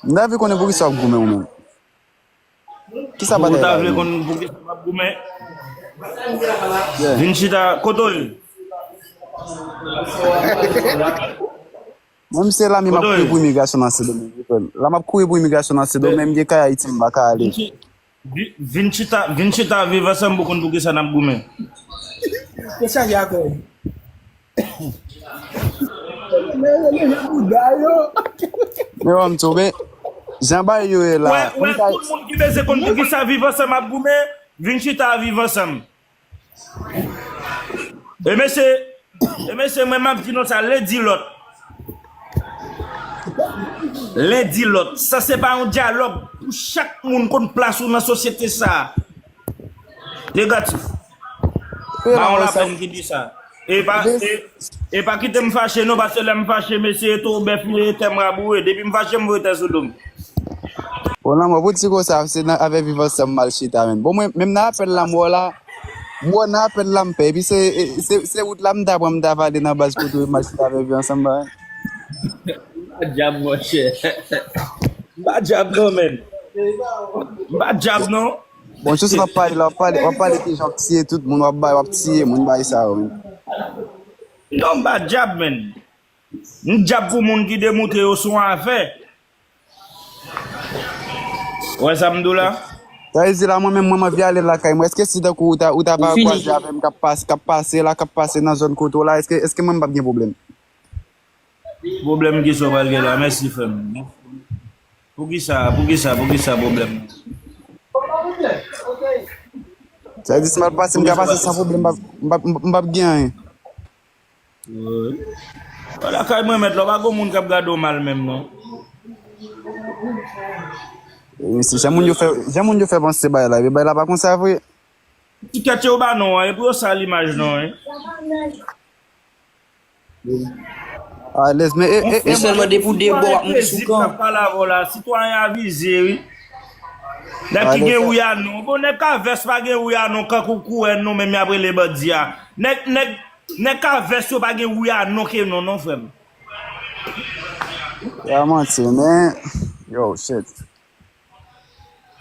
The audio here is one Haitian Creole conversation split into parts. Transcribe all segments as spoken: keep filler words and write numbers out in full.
M ta vle konnen poukisa w ap goumen ou menm. Kisa Pou ou batay ta la vle ye? Konn pou ki sa m ap goumen? Yeah. Vin chita, kote w ye? Mwen, m se la, men m ap Kote w kouri ye? Pou imigrasyon nan Sendomeng, wi, frè m. La, m ap kouri pou imigrasyon nan Sendomeng, men m gen kay Ayiti, m pa ka ale. Vin chi-, vi-, vin chita, vin chita viv ansanm pou konn pou ki sa n ap goumen. Te chaje akò. Men yo, men yo, bouda yo. Men wè m tou, men jan bagay yo ye la. Wè, wè, tout moun ki bezwen konn pou ki sa viv ansanm ap goumen, vin chita viv ansanm. E mesye, e mesye, mwen m ap di nou sa, len di lòt. Len di lòt. Sa se pa yon dyalòg pou chak moun konn plas ou nan sosyete sa a. Negatif. Pa yon lapèn ki di sa. E pa, e, e pa kite m fache non, paske lè m fache, mesye, e tou bèf li e tè m raboure. Depi m fache, m voye tè sou do m. Bon, lanmò, pou di konsa, se nan, avè viv ansanm m al chita, menm. Bon, mwen, menm nan apèl la, m wè w la, m wè w nan apèl la, m pè. Epi se, e, se, se wout la, m ta pran, m ta vale nan baz kote w, m al chita avè viv ansanm, ba. M pa djab, monchè. M pa djab, non, menm. M pa djab, non. Bon, jis w ap pale la, w ap pale, w ap pale de jan w ap tiye tout moun, w ap bay, w ap tiye moun, bay sa yo, menm. Non, m pa djab, menm. M djab pou moun ki demoutre yo sou yon afè. Ou wè sa m di w la? Sa vle di la, mwen menm, mwen, m anvi ale lakay mwen. Èske si tankou ou ta, ou ta va kwaze avè m k ap pase, k ap pase la, k ap pase nan zòn kote w la, èske, èske mwen, m p ap gen pwoblèm? Pwoblèm ki sa w pral gen la? Mèsi, frè m. Poukisa, poukisa, poukisa pwoblèm? Sa vle di, si m al pase, m ka pase san pwoblèm, m p ap, m p ap, m p ap gen anyen. Wi. Wè lakay mwen mèt la, pa gon moun k ap gade w mal menm non. E, se jan moun yo fè, jan moun yo fè panse bagay la, epi bagay la pa konsa vre. Ti kèt yo ba non, e pou yo sal imaj non, wi. Alèz, men e, e, e, sèlman depi w de bò w ap mouri sou kan. K ap pale avè w la, sitwayen avize, wi. Nèg ki gen wi a non. Bon, nèg ka vès pa gen wi a non, kankou kourè non, menm y ap rele bandi a. Nèg, nèg, nèg ka vès yo pa gen wi a non ke non, non, frè m. Ya manti, men, yo, shit.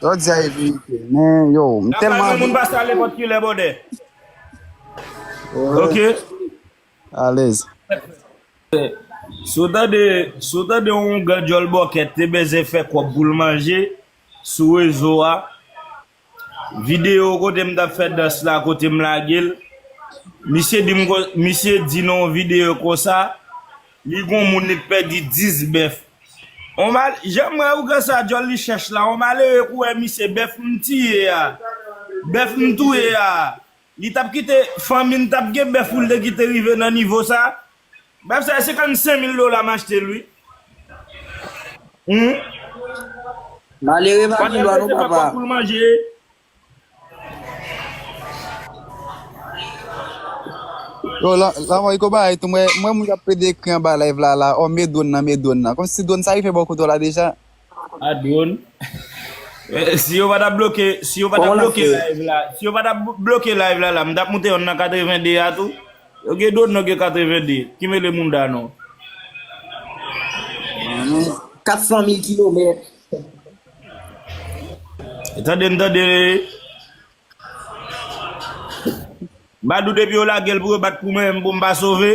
Sa w di a e verite, men, yo, m tèlman. Lakay mwen, moun pase a nenpòt ki lè, bòdè. Ok. Alèz. Si w tande, si w tande yon gran djòl bòkèt te bezwen fè kòb pou l manje sou rezo a, videyo kote m t ap fè dans la, kote m lage l, misye di m kon-, misye di nan yon videyo konsa, li gon moun li t pèdi dis bèf. On mal, jan m wè ougan sa djòl li chèch la, on malere kou wè misye bèf m tiye a, bèf m touye a. Li t ap kite fanmi l t ap gen bèf pou l te kite rive nan nivo sa. Bèf sa, senkannsenk mil dola m achte l, wi. Hum. Malere pa gen dwa non, papa. Pou l manje. Yo, la, la, mwen, iko bagay tou, mwen, mwen, moun k ap plede ekri anba live la, la, oh, me dwòn nan, me dwòn nan. Kòmsi dwòn sa rive bò kote w la deja. A dwòn. Eh, si yo pa t ap bloke, si yo pa t ap bloke live la, si yo pa t ap bloke live la, la, m t ap moute yonn nan katreven de a tou. Yo gen dwòn, yo gen katreven de. Ki mele moun da non. Kat san mil kilomèt. Tande m, tande. M pa dout depi yo lage l pou yo bat pou mwen, pou m pa sove.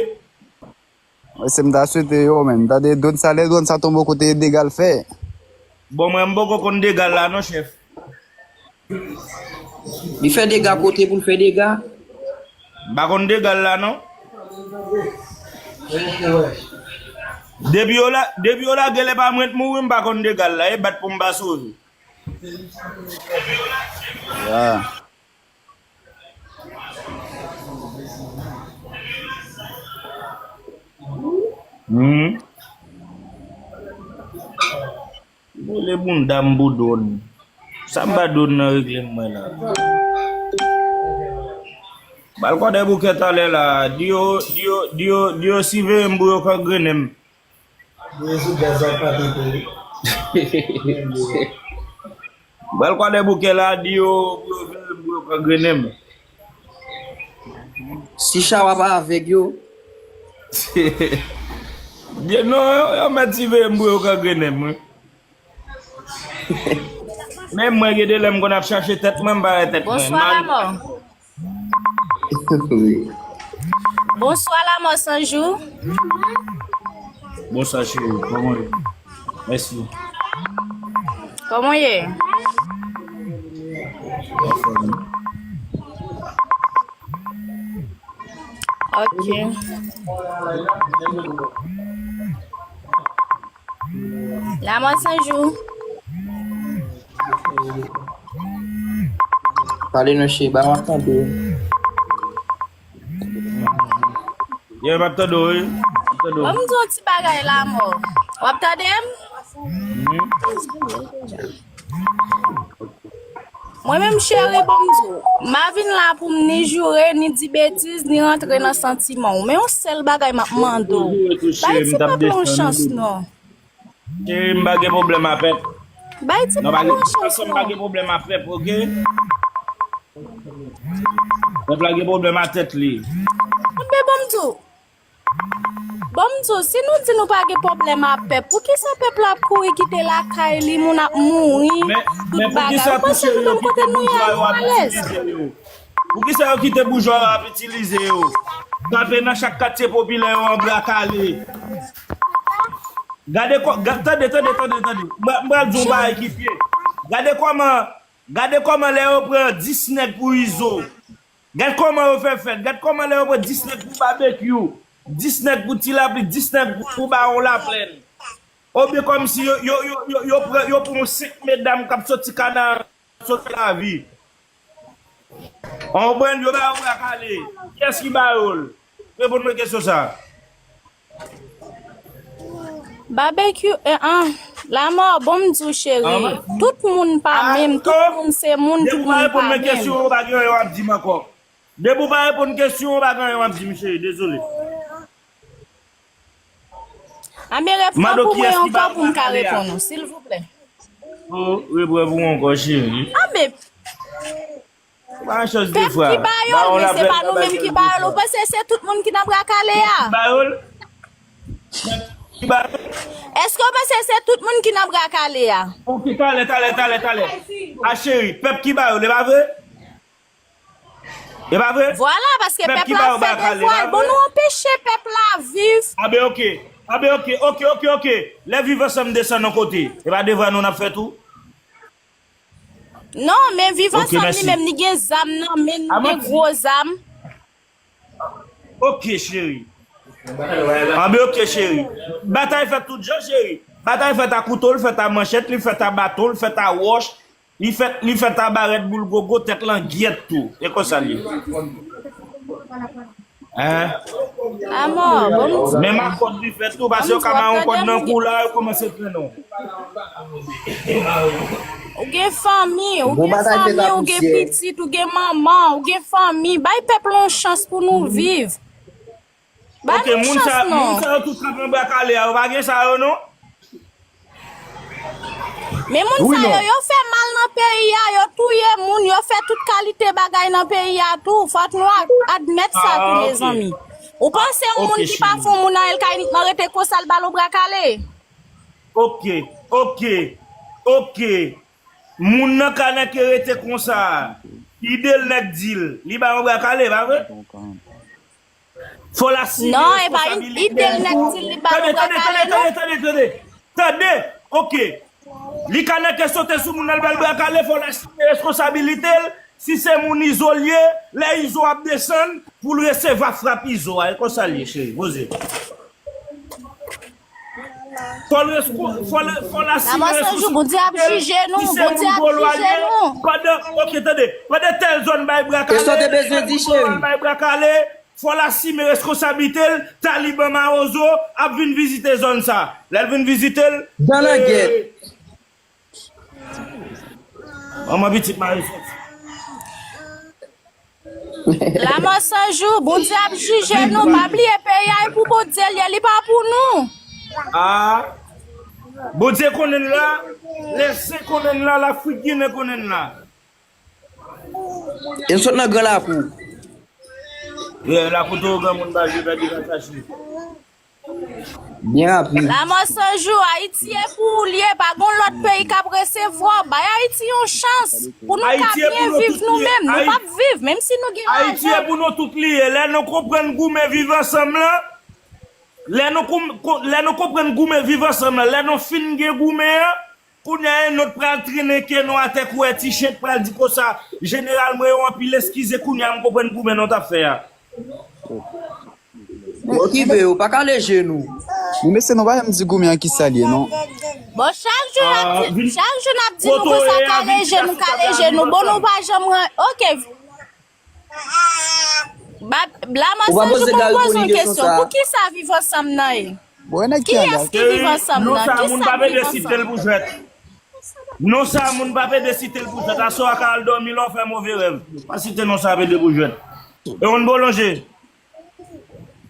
Mwen se m ta swete yo, men. Tande dwòn sa, lè dwòn sa tonbe kote dega l fè. Bon, mwen, m poko konn dega l la non, chèf. Li fè dega kote pou l fè dega? M pa konn dega l la non. Depi yo la, depi yo lage l epa mwen t mouri, m pa konn dega l la. E bat pou m pa sove. Ya. Hmm. Boule bounda m pou dwòn. Sa m ba dwòn nan regle m mwen la. Bal kòdè boukè talè la. Di yo, di yo, di yo, di yo siveye m pou yo kangrennen m. Bal kòdè boukè la, di yo, pou yo veye m pou yo kangrennen m. Si chawa pa avèg yo. Di non, yo, yo mèt siveye m pou yo kangrennen m, wi. Menm mwen, gen de lè m konn ap chache tèt mwen, m pa wè tèt mwen. Bonswa, Lamò. Wi. Bonswa, Lamò Sanjou. Bonswa, cheri. Kòman w ye? Mèsi. Kòman w ye? Ok. Lamò Sanjou. Pale non, cheri, ba m ap tande. Yo, m ap tande w, wi. M ap tande w. Ban m di yon ti bagay, Lamò. W ap tande m? Mhm. Mwen menm, cheri, bon m di w, m pa vin la pou m ni joure, ni di betiz, ni rantre nan santiman w. Men yon sèl bagay m ap mande w. Bay ti pèp la yon chans non. Cheri, m pa gen pwoblèm a pèp. Bay ti pèp la yon chans non. M pa gen pwoblèm a pèp, oke? Pèp la gen pwoblèm a tèt li. Enben, bon m di w, Bon, m di w, si nou di nou pa gen pwoblèm ak pèp, poukisa pèp la ap kouri kite lakay li, moun ap mouri, tout bagay? Ou panse nou menm kote nou ye a, nou alèz? Poukisa yo kite boujwa yo ap itilize yo? Kanpe nan chak katye popilè yo an bra kale. Gade kò, ga-, tande, tande, tande, tande. M pral di w yon bagay ki pye. Gade kòman, gade kòman lè yo pran dis nèg pou Izo. Gad kòman yo fè fèt. Gad kòman lè yo pran dis nèg pou Babekyou, dis nèg pou Ti Lapli, dis nèg pou, pou Bawon Laplèn. Oubyen kòmsi yo, yo, yo, yo, yo pran, yo pran yon senk medam k ap soti Kanaran, soti lavi. Ou konprann? Yo ba yo bra kale. Kiyès ki ba yo l? Reponn mwen kesyon sa a. Babekyou, eh, ah, Lamò, bon m di w, cheri. Tout moun pa menm, tout moun se moun, tout moun pa menm. Depi w pa reponn mwen kesyon, ou pa gen anyen w ap di m ankò. Depi w pa reponn kesyon, ou pa gen anyen w ap di m, cheri, dezole. Anben, reprann pou mwen ankò pou m ka reponn ou, silvouplè. Oh, reprann pou mwen ankò, cheri. Anben, Pèp ki ba yo l, men se pa nou menm ki ba yo l. Ou panse se tout moun ki nan bra kale a? Èske w panse se tout moun ki nan bra kale a? Ok, talè, talè, talè, talè. A cheri, pèp ki ba yo l, e pa vre? E pa vre? Vwala, paske pèp la fè devwa l. Bon, nou anpeche pèp la viv. Anben, ok. Anben, ok, ok, ok, ok. Lè Viv Ansanm desann yon kote, e pa devwa nou n ap fè tou? Non, men Viv Ansanm li menm, li gen zam nan men l, li gen gwo zam. Ok, cheri. Anben, ok, cheri. Batay fèt tout jan, cheri. Batay fèt a kouto, l fèt a manchèt, li fèt a baton, l fèt a wòch, li fèt, li fèt a barèt boul gogo, tèt langyèt tou. E konsa l ye. Hein? Amò, bon m di. Menm ak kòd li fèt tou, paske yo ka ba yon kòd nan kou la, yo kòmanse trennen w. Ou gen fanmi, ou gen fanmi, ou gen pitit, ou gen manman, ou gen fanmi. Bay pèp la yon chans pou nou viv. Ba nou chans non. Ok, moun sa, moun sa yo tout k ap nan bra kale a, yo pa gen sa yo non? Men moun sa yo, yo fè mal nan peyi a, yo touye moun, yo fè tout kalite bagay nan peyi a tou. Fòk nou a-, admèt sa tou, mezanmi. Ou panse yon moun ki pa fè yon moun anyen, l ka inikman rete konsa, l ba l yon bra kale? Ok, ok, ok. Moun nan ka nèk rete konsa. Ide l nèk di l, li ba yon bra kale, pa vre? Fò l asime responsabilite l tou. Non, e pa ide l nèk di l li ba l yon bra kale, non. Tande, tande, tande, tande, tande. Tande, ok. Li ka nèk sote sou moun nan, l ba l bra kale, fò l asime responsabilite l. Si se moun Izo l ye, lè Izo ap desann, pou l resevwa frap Izo a. E konsa l ye, cheri, poze. Fò l res-, fò l, fò l asime responsabilite l. Si se moun Bolo a l ye, pandan, ok, tande, pandan tèl zòn bay bra kale, tèl boujwa bay bra kale, fò l asime reskonsablite l, Taliban Mawozo ap vin vizite zòn sa. Lè l vin vizite l, manman pitit mari soti. Lanmò san jou, Bondye ap jije nou, pa bliye peyi a e pou Bondye l ye, li pa pou nou. Ah, Bondye konnen n la, lèse konnen n la, Lafrik Ginen konnen n la. E n sot nan Gran Lakou. Yeah, Lakou tou granmoun ba je pèdi nan chache. Byen rapid. Lanmò san jou, Ayiti e pou ou l ye, pa gon lòt peyi k ap resevwa w. Bay Ayiti yon chans pou nou ka byen viv nou menm. Nou p ap viv, menm si nou gen lajan. Ayiti e pou nou tout li ye. Lè nou konprann goumen viv ansanm lan, lè nou, lè nou konprann goumen viv ansanm lan, lè nou fin gen goumen an, kounye a yon lòt pral trennen ke nou atè kou wè ti chen k pral di konsa, jeneral mwen yo anpil eskize kounye a m konprann goumen nou t ap fè a. Okipe yo, pa kale je nou. Men mesye nou pa janm di goumen an kisa l ye non. Bon chak jou n ap di, chak jou n ap di nou konsa kale je nou, kale je nou, bon nou pa janm ran, oke. Ba, la mwen se jou pou m poze yon kesyon. Poukisa viv ansanm nan ye? Kiyès ki viv ansanm nan? Kisa ki viv ansanm nan? Non sa moun pa pede site l pou jwèt. Aswè a ka al dòmi lè w fè move rèv. Pa site non sa pede pou jwèt. E yon bolonje.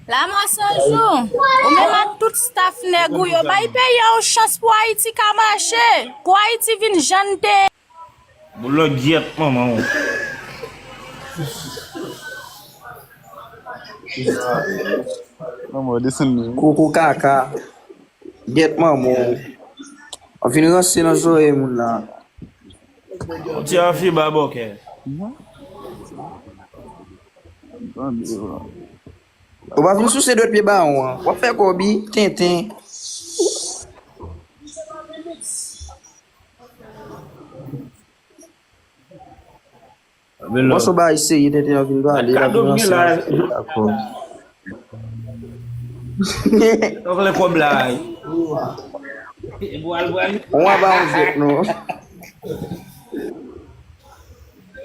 La mwen se jou. Ou menm ak tout staff nèg ou yo bay peyi a yon chans pou Ayiti ka mache. Pou Ayiti vin jan n te. Boulò gyèt manman w. Koko kaka. Gyèt manman w. Anfin ranse nan zòrèy moun la. Yon ti afi babòkè. Ou pa vin souse dwèt pye bawon an. W ap fè kòb wi, tenten. Mwen sou bagay serye tenten an vin pale la vin ranse. Dakò. Donk lè kòb la. Mwen ba yon jwèt non.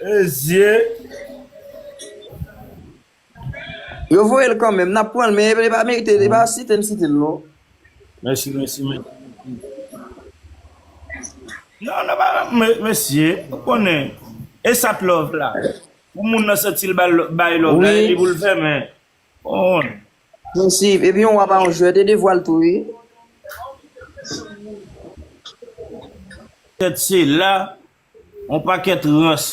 Mesye. Yo voye l kanmenm, n ap pran l, men e pa merite, e pa site n site l non. Mèsi, mèsi, mèsi. Non, non, pa, mesye, ou konnen, e sa t love la. Pou moun nan santi l bay love la, e li pou l fèmen. Bon. Mèsi, epi yon wa pa yon jwèt, e devwa l tou, wi. Tèt se la, yon pakèt rans.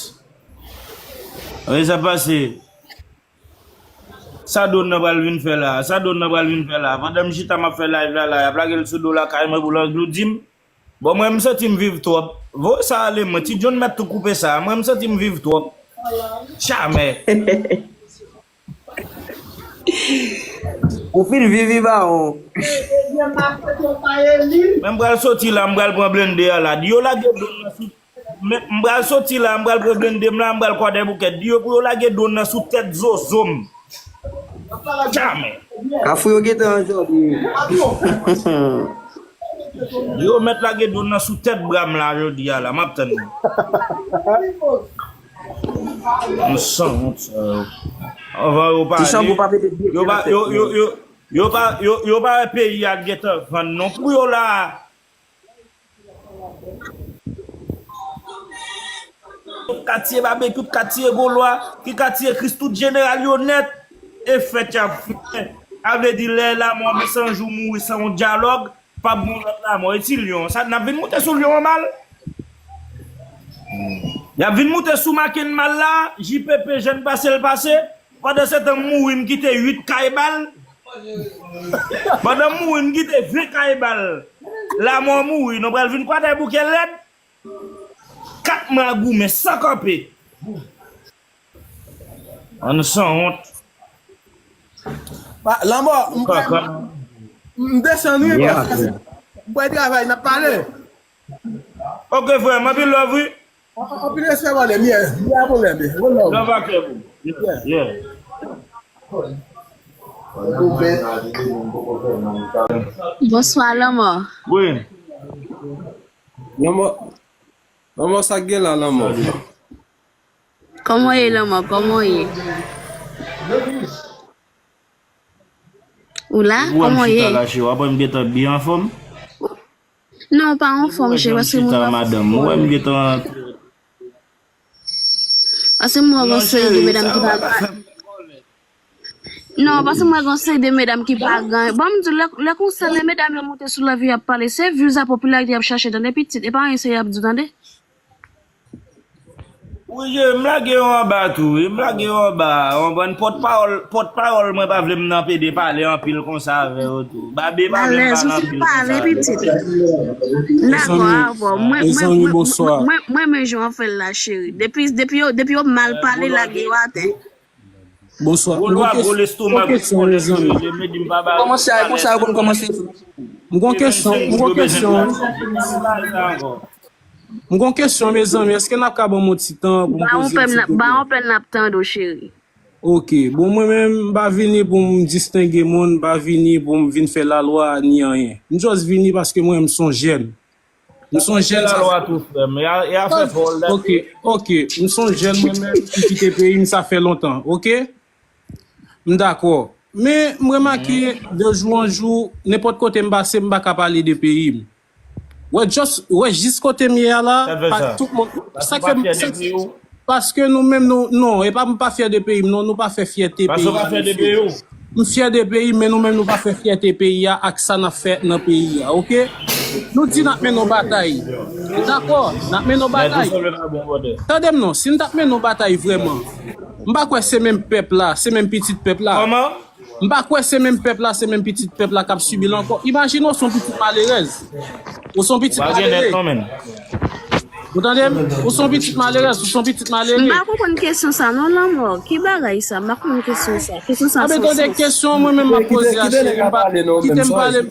Sa pase. Sa Don nan pral vin fè la? Sa Don nan pral vin fè la? Pandan m chita m ap fè live la la, y ap lage l sou do lakay mwen pou l anglodi m. Bon, mwen m santi m viv twòp. Voye sa ale mwen. Ti John mèt tou koupe sa. Mwen m santi m viv twòp. Jamè. Ou fin viv wi bawon. Men m pral soti la, m pral pran blende a la. Di yo lage Don nan sou Men, m pral soti la, m pral pran blende m la, m pral Kwadèboukè. Di yo pou yo lage dwòn nan sou tèt zozo m. Jamè. Kafou yo gentan jodi. Yo mèt lage dwòn nan sou tèt bra m la jodi a la, m ap tann yo. Yon sanwont sa yo. Anvan yo pale, yo pa, yo, yo, yo, yo pa, yo, yo pa wè peyi a gentan vann non pou yo la. Tout katye Babekyou, tout katye Golwa, ki katye Kris, tout jeneral yo nèt, e fèt y ap fè. Sa vle di lè Lamò Mèsanjou mouri san yon dyalòg, p ap gen yon lòt Lamò. E ti Lyon, sa, n ap vin moute sou Lyon an mal? Y ap vin moute sou Makenn mal la, J P P jan n pase l pase. Pandan se tan m mouri, m kite uit kay bal. Pandan m mouri, m kite ven kay bal. Lamò mouri, nou pral vin Kwadèboukè lèd. Kat mwa goumen san kanpe. Ann sanwont. Lamò, m pral, m desann wi, bòs. M pral travay, n ap pale. Ok, frè m, anpil love wi. Anpil respè, brother. M ye, m ye a pwoblèm. One love. Love a kè pou. Yeah. Yeah. Bonswa, Lanmò. Wi. Lanmò, Lanmò, sa k gen la, Lanmò? Kòman w ye, Lanmò? Kòman w ye? Ou la? Kòman w ye? Chita la, cheri, w ap wè m gentan byen anfòm. Non, pa anfòm, cheri, paske m wè. Chita, madanm, ou wè m gentan. Paske m wè gon seri de medam ki pa. Non, paske m wè gon seri de medam ki pa gen. Bon, m di w, lè, lè konsa, lè medam yo monte sou live, y ap pale, se views ak popilarite y ap chache, tande pitit. E pa anyen serye y ap di w, tande. Wi, m lage yo anba tou, wi. M lage yo anba. Ou konprann? Pòtpawòl, pòtpawòl mwen pa vle m nan pede pale anpil konsa avè yo tou. Babe pa vle m pale anpil konsa avè yo. Alèz, ou fin pale, pitit. Dakò, avò. Mwen, mwen, mwen, mwen, mwen, mwen, mwen, jan w fè l la, cheri. Depi, depi yo, depi yo mal pale, lage yo atè. Bonswa. M gon kesyon, mezanmi. Kòmanse a, e konsa yo konn kòmanse. M gon kesyon, m gon kesyon. M gon kesyon, mezanmi. Èske n ap ka ban m yon ti tan pou m poze yon ti kesyon? Ba yon pè, n ap tande w, cheri. Ok. Bon, mwen menm, m pa vini pou m distenge moun, m pa vini pou m vin fè lalwa ni anyen. M just vini paske mwen, m se yon jèn. M se yon jèn, sa fè... Lalwa tou, frè m. Y a, y a fè pawòl la. Ok, ok. M se yon jèn, mwen menm, ki kite peyi m, sa fè lontan. Ok? M dakò. Men, m remake, de jou an jou, nenpòt kote m pase, m pa ka pale de peyi m. Wè, just, wè, jis kote m ye a la, pa tout moun, sa k fè m, sa, paske nou menm, nou, non, e pa, m pa fyè de peyi m, non, nou pa fè fyète peyi a, mesye. M fyè de peyi m, men nou menm, nou pa fè fyète peyi a ak sa n ap fè nan peyi a, ok? Nou di n ap mennen yon batay. Dakò, n ap mennen yon batay. Tande m non, si n t ap mennen yon batay vrèman, m pa kwè se menm pèp la, se menm pitit pèp la. M pa kwè se menm pèp la, se menm pitit pèp la k ap sibi l ankò. Imajine w se yon pitit malerèz. Ou se yon pitit malere. Ou tande m? Ou se yon pitit malerèz, ou se yon pitit malere. M pa konprann kesyon sa non, Lanmò. Ki bagay sa? M pa konprann kesyon sa. Kesyon sa san sans. Anben, tande kesyon mwen menm m ap poze a, cheri. M pa, kite m pale.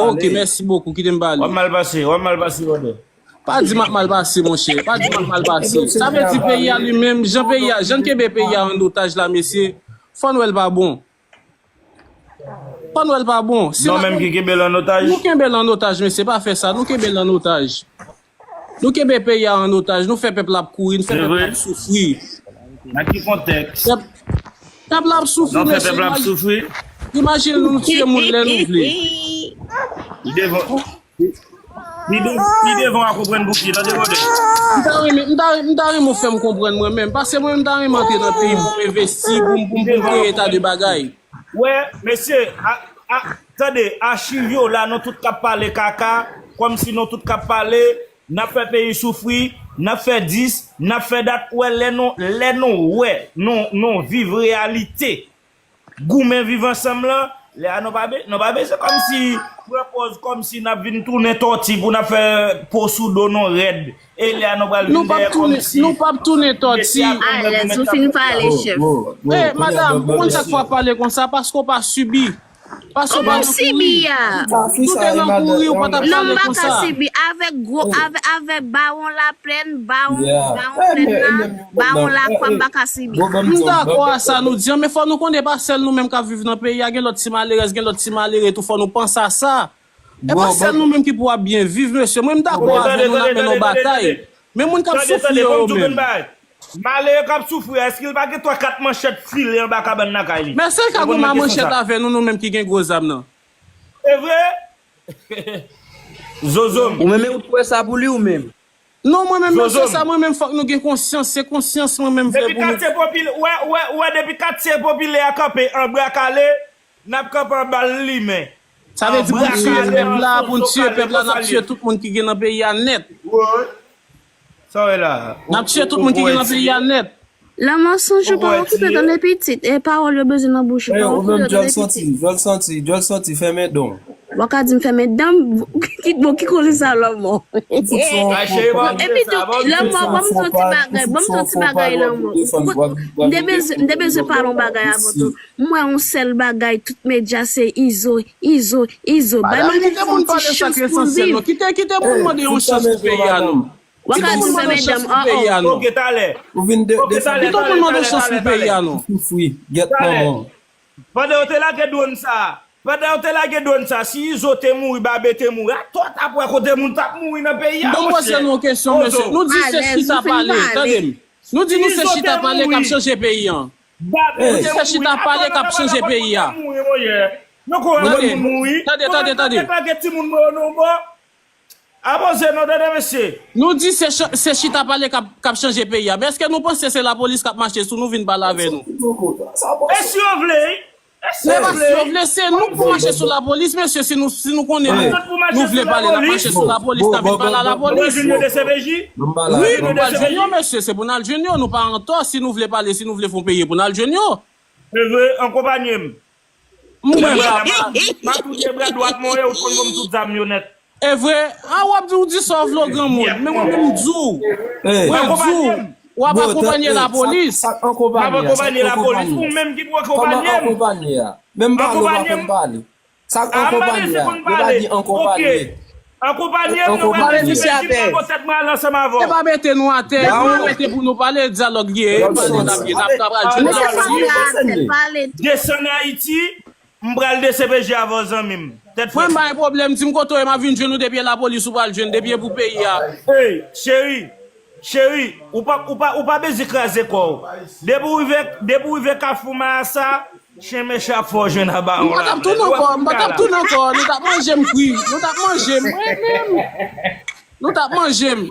Ok, mèsi bokou, kite m pale. W ap mal pase, w ap mal pase, brother. Pa di m ap mal pase, monchè. Pa di m ap mal pase. Sa vle di peyi a li menm, jan peyi a, jan n kenbe peyi a an otaj la, mesye, fò n wè l pa bon. Fò n wè l pa bon. Si nou menm ki kenbe l an otaj? Nou kenbe l an otaj, mesye, pa fè sa. Nou kenbe l an otaj. Nou kenbe peyi a an otaj. Nou fè pèp la ap kouri, nou fè pèp la ap soufri. Nan ki kontèks? Pèp, pèp la ap soufri, mesye. Imajine nou, nou tiye moun lè nou vle. Li devan, li, li de-, li devan w a konprann pou ki, tande, brother. M ta renmen, m ta, m ta renmen w fè m konprann mwen menm. Paske mwen, m ta renmen antre nan peyi m pou m envesti, pou m, pou m, pou m kreye ta de bagay. Wè, mesye, a, a, tande, achiv yo la, nou tout k ap pale kaka, kòmsi nou tout k ap pale, n ap fè peyi soufri, n ap fè dis, n ap fè dat. Wè, lè nou, lè nou wè, nou, nou viv reyalite goumen viv ansanm lan, lè a nou pa be-, nou pa bezwen kòmsi pran pòz kòmsi n ap vin tounen tòti pou n ap fè po sou do nou rèd. E lè a nou pral vin dèyè kòmsi. Nou p ap tounen tòti. Alèz, ou fin pale, chèf. Eh, madanm, ou konn sa k fè w ap pale konsa? Paske w pa sibi. Paske w pa nan kouri. Ou te nan kouri, ou pa t ap pale konsa. Non, m pa ka sibi. Avèk gwo, avè-, avèk bawon Laplèn, bawon, bawon Plèn la, bawon Lakwa, m pa ka sibi. M dakò a sa nou di an, men fò nou konnen pa sèl nou menm k ap viv nan peyi a, gen lòt ti malerèz, gen lòt ti malere tou, fò nou panse a sa. E pa sèl nou menm ki pou ap byen viv, mesye. Mwen, m dakò avè nou, n ap mennen yon batay. Men moun k ap soufri yo, yo menm. Malere k ap soufri a, èske l pa gen twa kat manchèt file anba kabann lakay li? Men èske l ka gen manchèt avè nou, nou menm ki gen gwo zam nan? E vre? Zozo m. Ou menm, ou t wè sa pou li, ou menm? Non, mwen menm, non, se sa, mwen menm, fòk nou gen konsyans, se konsyans mwen menm fè pou nou. Depi katye popilè, wè, wè, wè, depi katye popilè a kanpe anbra kale, n ap kanpe anba l limen. Sa vle di pou n tiye pèp la, pou n tiye pèp la, n ap tiye tout moun ki gen nan peyi a nèt. Sa w wè la? N ap tiye tout moun ki gen nan peyi a nèt. Lanmò, sonje w pa okipe tande pitit, e pawòl yo bezwen nan bouch ou, pa okipe tande pitit. Jòl sòti, jòl sòti, fèmen dan w. Bon, ka di m fèmen dan m, ki, bon, ki koze sa, Lanmò? Epi tou, Lanmò, ban m di w ti bagay, ban m di w ti bagay, Lanmò. M te bezwen, m te bezwen pale yon bagay avan tou. M wè yon sèl bagay, tout medya se Izo, Izo, Izo. Bay Madan, kite moun pale sa k esansyèl, non. Kite, kite moun mande yon chans pou peyi a, non. Ou pa ka di m fèmen dan m, an, an. Ok, talè. Ou vin de, ok, talè, talè, talè, talè. Kite moun mande yon chans pou peyi a, non. Soufri, gèt manman. Pandan yo te lage dwòn sa, pandan yo te lage dwòn sa, si Izo te mouri, Babe te mouri, atò w t ap wè kote moun t ap mouri nan peyi a, monchè. Ban m poze nou yon kesyon, mesye. Nou di se chita pale, tande m. Nou di nou se chita pale k ap chanje peyi a. Nou di se chita pale k ap chanje peyi a. Tande, tande, tande. Avanse non, tande mesye. Nou di se ch-, se chita pale k ap, k ap chanje peyi a. Men èske nou panse se lapolis k ap mache sou nou vin pale avè nou? E si yo vle, wi. Mesye, si w vle, se nou k pou mache sou lapolis, mesye, si nou, si nou konnen nou, nou vle pale, n ap mache sou lapolis, n ap vin pale a lapolis. Wi, nou pral jwenn yo, mesye, se pou n al jwenn yo, nou pa antò, si nou vle pale, si nou vle fè yon peyi, pou n al jwenn yo. Se vre, ankonpanye m. M wè, m pa, m pa, m pa touche bra dwat mwen, ou konn ban m tout zam yo nèt. E vre, a w ap di, ou di sa w vle w granmoun, men mwen menm m di w, mwen di w, w ap akonpanye lapolis. M ap akonpanye lapolis, ou menm ki pou akonpanye m. Akonpanye m. A, m pa bezwen konn pale. Akonpanye m, nou pral deside ki pran tèt mwen ale ansanm avè w. E pa mete nou atè, nou mete pou nou pale, dyalòg li ye, e pale n ap ye, n ap, n ap pral jwenn lapolis. Desann Ayiti, m pral D C P J avè w, zanmi m. Tèt frèt. Mwen, m pa gen pwoblèm, di m kote w ye, m ap vin jwenn ou, depi e lapolis ou pral jwenn, depi e pou peyi a. Ey, cheri, cheri, ou pa, ou pa, ou pa bezwen kraze kò w. Depi w rive, depi w rive Kafou Mayasa, chen mechan ap fè w jwenn a bawon la. M pa t ap tounen ankò, m pa t ap tounen ankò, nou t ap manje m kwi, nou t ap manje m, mwen menm, nou t ap manje m.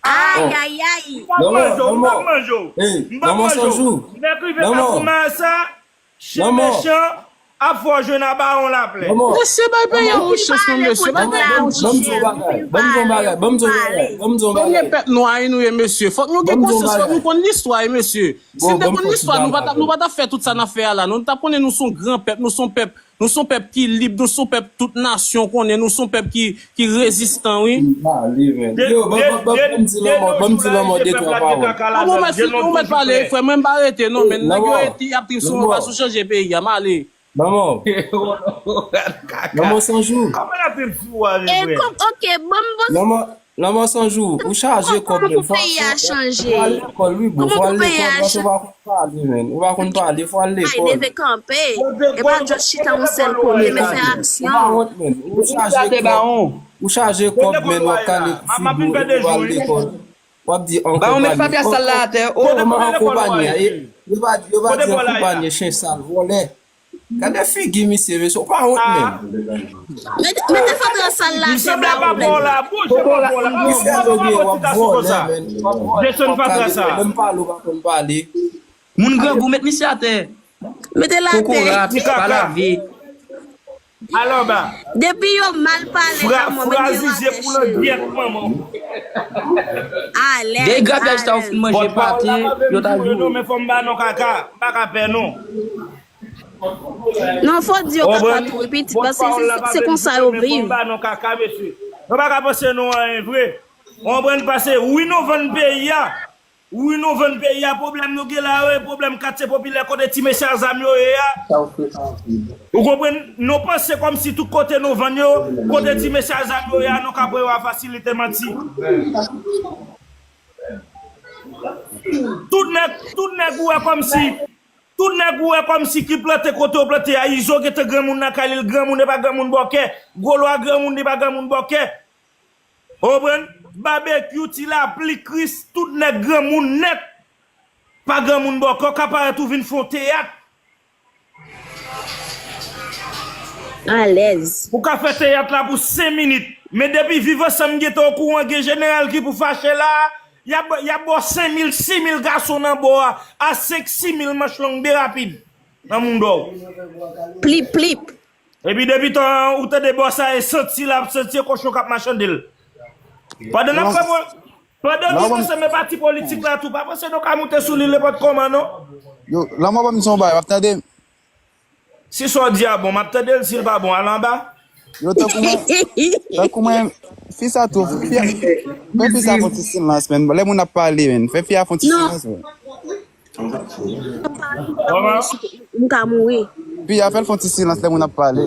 Ayayay. M p ap manje w, m p ap manje w, m p ap manje w. Lè k rive Kafou Mayasa, chen mechan ap fè w jwenn a bawon laplè. Mesye, bay peyi a yon chans non, mesye, bay peyi a yon chans. Ban m di w yon bagay, ban m di w yon bagay, ban m di w yon bagay, ban m di w yon bagay. Premye pèp nwa wi nou ye, mesye. Fòk nou gen konsyans, fòk nou konn listwa wi, mesye. Si n te konn listwa, nou pa t ap, nou pa t ap fè tout sa n ap fè a la, non. Nou t ap konnen nou se yon gran pèp, nou se yon pèp, nou se yon pèp ki lib, nou se yon pèp tout nasyon konnen, nou se yon pèp ki, ki rezistan, wi. M pale, men. Yo, ban, ban, ban, ban m di lanmò, ban m di lanmò de twa pawòl. Bon, bon, mèsi, ou mèt pale, frè, mwen m pa rete, non, men nèg yo ap trip sou mwen, pa sou chanje peyi a, m ale. Lanmò. Lanmò san jou. Kòman n ap trip sou ou a, vre? Lanmò. Lanmò san jou, ou chaje kòb, men fò, fò, fò al lekòl, wi, bro. Fò al lekòl, paske ou pa konn pale, men. Ou pa konn pale, fò al lekòl. Ou pa wont, men. Ou chaje kòb, ou chaje kòb, men, w ap kale kou figi w, ou pa al lekòl. W ap di ankò pale. Kòman ankò pale? Yo pa, yo pa di ankò pale, chen sal, vòlè. Gade figi misye, mesye, ou pa wont menm. Mete, mete fatra sal la, fatra ou menm. Misye alo gen w ap vòlè, menm. Desann fatra sa. Menm pale ou pa konn pale. Moun grangou, met misye atè. Mete l atè. Kokorat, pa lave. Al anba. Depi yo mal pale, lanmò, menm yo atè, cheri. Vye grapyaj sa ou fin manje pate, yo ta jou. Men fò m ba non kaka, m pa ka pè non. Non, fò di yo kaka tou, wi, pitit, paske se, se konsa yo viv. Nou pa ka panse nou anyen vre. Ou konprann, pase wi nou vann peyi a. Wi nou vann peyi a, pwoblèm nou gen la yo, e pwoblèm katye popilè kote ti mesye a zam yo ye a. Ou konprann, nou panse kòmsi tout kote nou vann yo, kote ti mesye a zam yo ye a, nou ka pran yo a fasilite, manti. Tout nèg, tout nèg ou wè kòmsi, tout nèg ou wè kòmsi ki plante kote yo plante a, Izo gentan granmoun nan kay li, l granmoun, e pa granmoun bòkè, Gwo Lwa granmoun, li pa granmoun bòkè. Ou konprann? Babekyou, Ti Lapli, Kris, tout nèg granmoun nèt. Pa granmoun bòkè, w ka parèt ou vin fè yon teyat. Alèz. Ou ka fè teyat la pou senk minit. Men depi Viv Ansanm gentan okouran gen jeneral ki pou fache la, y ap, y ap ba w senk mil, sis mil gason nan bò a, a senk, sis mil manch long byen rapid nan moudon w. Plip, plip. Epi depi tan ou tande bò sa e santi l ap santi e kochon k ap machande l. Pandan n ap fè mwen, pandan nou ansanm e pati politik la tou, pa panse nou ka moute sou li nenpòt kòman non. Yo, lanmò ban m di yon bagay, w ap tande m? Si sa w di a bon, m ap tande l, si l pa bon, al anba. Yo, tankou mwen, tankou mwen, fi sa tou, fi a, fè fi sa fè yon ti silans, men. Lè moun ap pale, men, fè fi a fè yon ti silans, men. M ka mouri. Pi a fè l fè yon ti silans lè moun ap pale.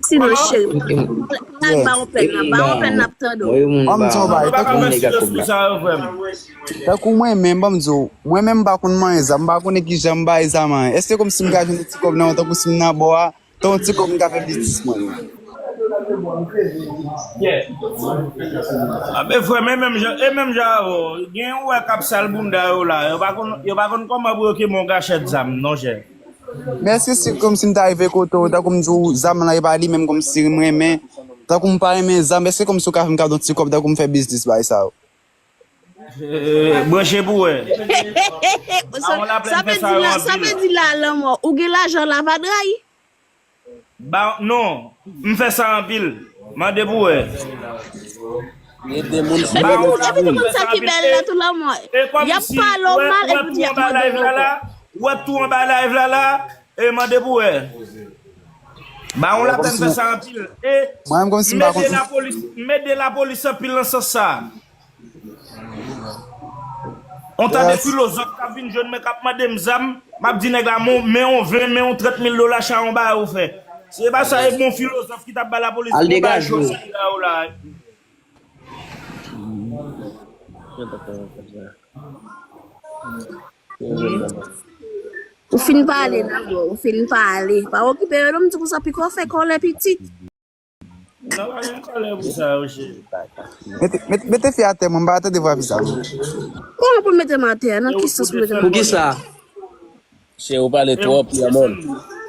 Silans, cheri. Pale, ba yon pèn la, ba yon pèn n ap tande w. Ban m di w bagay, tankou, tankou mwen menm, ban m di w, mwen menm m pa konn manyen zam, m pa konnen kijan m bay zam anyen. Èske kòmsi m ka jwenn ti kòb nan, tankou si m nan bò a, Ton ti kòb m ka fè biznis mwen. A, men frè m, e menm jan, e menm jan avè w. Gen yon wè k ap sal bounda yo la. Yo pa konn, yo pa konn kòman pou yo kenbe yon kachèt zam, non, chè. Mèsi, si kòmsi m ta rive kote w, tankou m di w, zam lan e pa li menm kòmsi m renmen. Tankou m pa renmen zam, èske kòmsi w ka fè m kado yon ti kòb tankou m fè biznis bay sa yo? Eh, branche pou wè. Sa, sa vle di la, sa vle di la, lanmò. Ou gen lajan la, pa dray? Ba, non, m fè sa anpil. Mande pou wè. Gen de moun ki bèl la tou, lanmò. Y ap pale w mal epi y ap mande w ankò. Ou wè tou anba live la la, e mande pou wè. Bawon la ap fè sa anpil. E m ede lapolis, m ede lapolis anpil nan sans sa. On ta de filozòf k ap vin jwenn mwen, k ap mande m zam, m ap di nèg la, men yon ven, men yon trant mil dola, chayon ba ou fè. Se pa sa, e bon filozòf ki t ap ba lapolis pou bay cho sa ki la yo la. Ou fin pale, lanmò, ou fin pale. Pa okipe yo, non, m di konsa, piko fè kòlè pitit. Non, pa gen kòlè pou sa, yo, cheri. Mete, mete, mete fi atè, mwen, m pa tande vwa fi sa. Kòman pou l mete m atè? Nan ki sans pou mete m atè? Pou ki sa? Cheri, ou pale twòp, lanmò.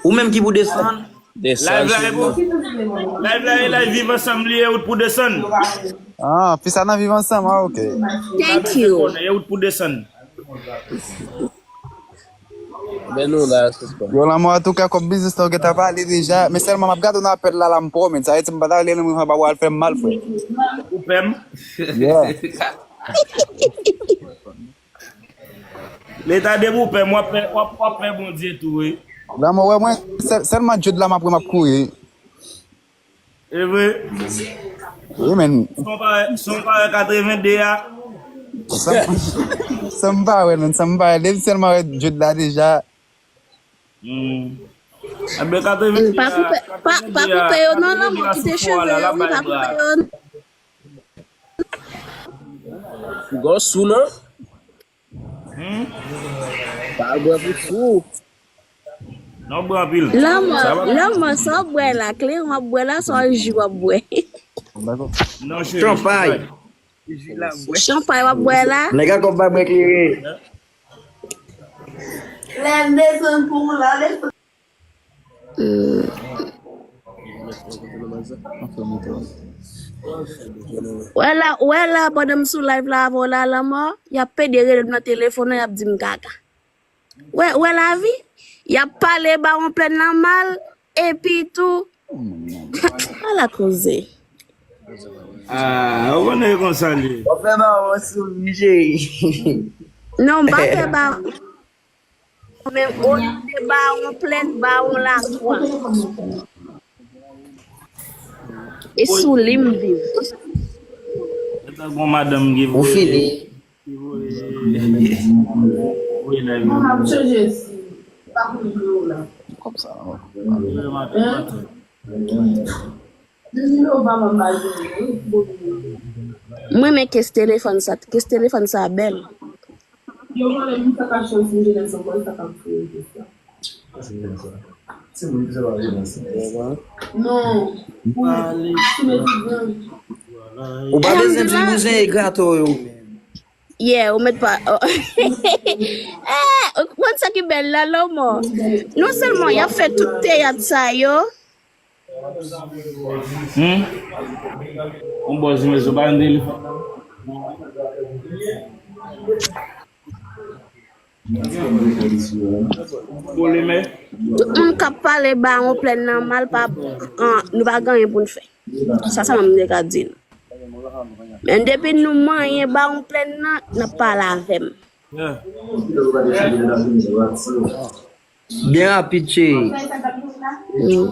Ou menm ki pou desann? Desann, cheri. Live la, e live Viv Ansanm li ye, ou t pou desann. Ah, fi sa nan Viv Ansanm, ah, ok. Thank you. E ou t pou desann. Men nou la, sispann. Yo, lanmò, antouka, kòm biznis la, ou gentan pale deja. Men sèlman, m ap gade w nan apèl la, la, m pwomèt. Sa vle di, m pa ta rele nan mwen, pa w al fè m mal, frè. Ou pè m? Yeah. Leta depi w pè m, w ap pè, w ap, w ap pè Bondye tou, wi. Lanmò, wè mwen, sèl, sèlman Jude la, m ap wè, m ap kouri. E vre? Wi, men. San pa wè, san pa wè katreven de a. San, san m pa wè, men, san m pa wè. Depi sèlman wè Jude la deja. Hmm. Enben, katreven de a, pa koupe, pa, pa koupe yo non, lanmò, kite cheve yo, wi, pa koupe yo. Gwo sou, non? Hmm? Pa bwè pou sou. Non, bwè anpil. Lanmò, lanmò, sa w ap bwè la, kleren w ap bwè la, sa w ji w ap bwè? Non, cheri, chanpay. Chanpay w ap bwè la? Nèg ak kòb pa bwè kleren. Lè m desann pou ou la, lè Hmm. Wè la, wè la, pandan m sou live la avè w la, lanmò, y ap pede rele m nan telefòn nan, y ap di m kaka. Wè, wè lavi, y ap pale Bawon Plèn nan mal, epi tou, ala koze. Ah, ou konnen e konsa l ye. W ap fè Bawon sou m, cheri. Non, m pa fè Bawon. Men, olye de Bawon Plèn, Bawon Lakwa. E sou li m viv. Ou fini. M renmen kes telefòn sa, kes telefòn sa bèl. Yo vòlè m sa ka chans m genlè se ankò sa k ap fè yo sa. Non. Ou pa bezwen di bouzen e grato yo menm. Yeah, ou mèt pa. Eh, ou konn sa ki bèl la, lanmò. Non sèlman y ap fè tout teyat sa yo. Hmm? On bòz mezon pa nan telefòn. Tout moun k ap pale Bawon Plèn nan mal, pa, an, nou pa gen anyen pou n fè. Sa sèlman m te ka di nou. Men depi nou manyen Bawon Plèn nan, n ap pale avè m. Byen rapid, cheri. Mm.